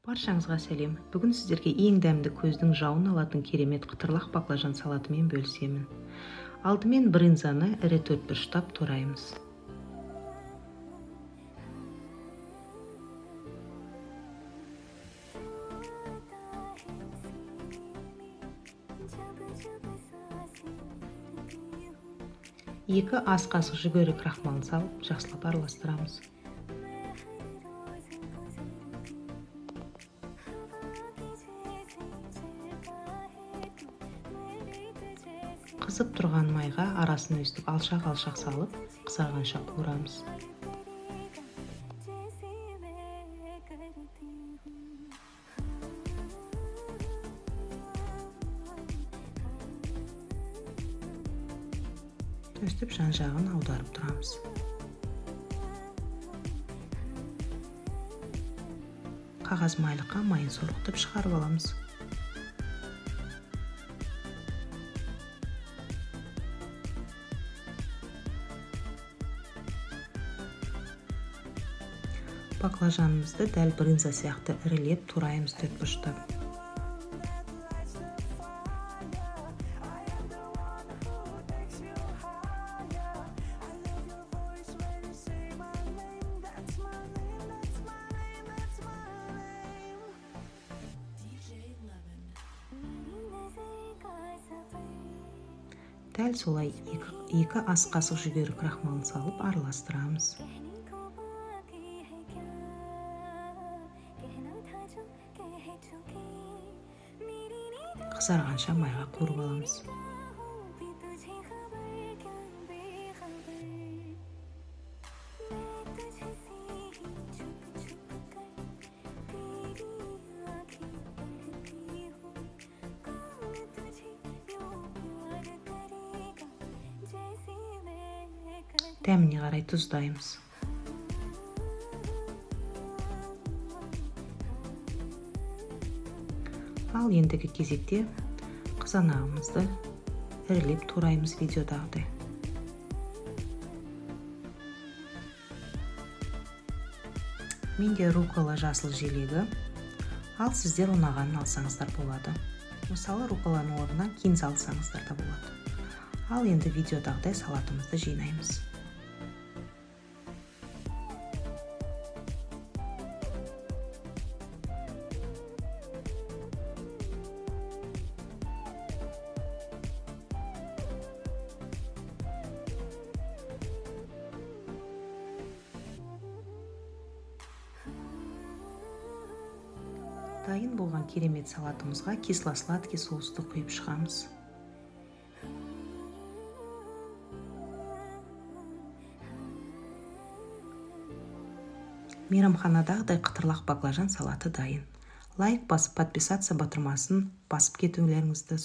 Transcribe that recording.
Баршаңызға сәлем! Бүгін сіздерге ең дәмді, көздің жауын алатын керемет қытырлақ баклажан салатымен бөлісемін. Алдымен брынзаны ірі төртбұрыштап тураймыз. 2 ас қасық жүгері крахмалын салып, жақсылап араластырамыз. Қызып тұрған майға арасын өстіп алшақ-алшақ салып, қызарғанша қуырамыз. Өстіп жан-жағын аударып тұрамыз. Қағаз майлыққа майын сорғытып шығарып аламыз. Баклажанымызды дәл брынза сияқты ірілеп тураймыз төртбұрыштап. Дәл солай 2 ас қасық жүгері крахмалын салып араластырамыз. Қызарғанша майға қуырып аламыз. Дәміне қарай тұздаймыз. Ал ендігі кезекте қызанағымызды ірілеп тураймыз видеодағыдай. Менде рукола жасыл желегі, ал сіздер ұнағанын алсаңыздар болады. Мысалы, руколаның орнына кинза алсаңыздар да болады. Ал енді видеодағыдай салатымызды жинаймыз. Дайын болған керемет салатымызға кисло-сладкий соусты құйып шығамыз. Мейрамханадағыдай қытырлақ баклажан салаты дайын. Лайк басып, подписаться батырмасын басып кетулеріңізді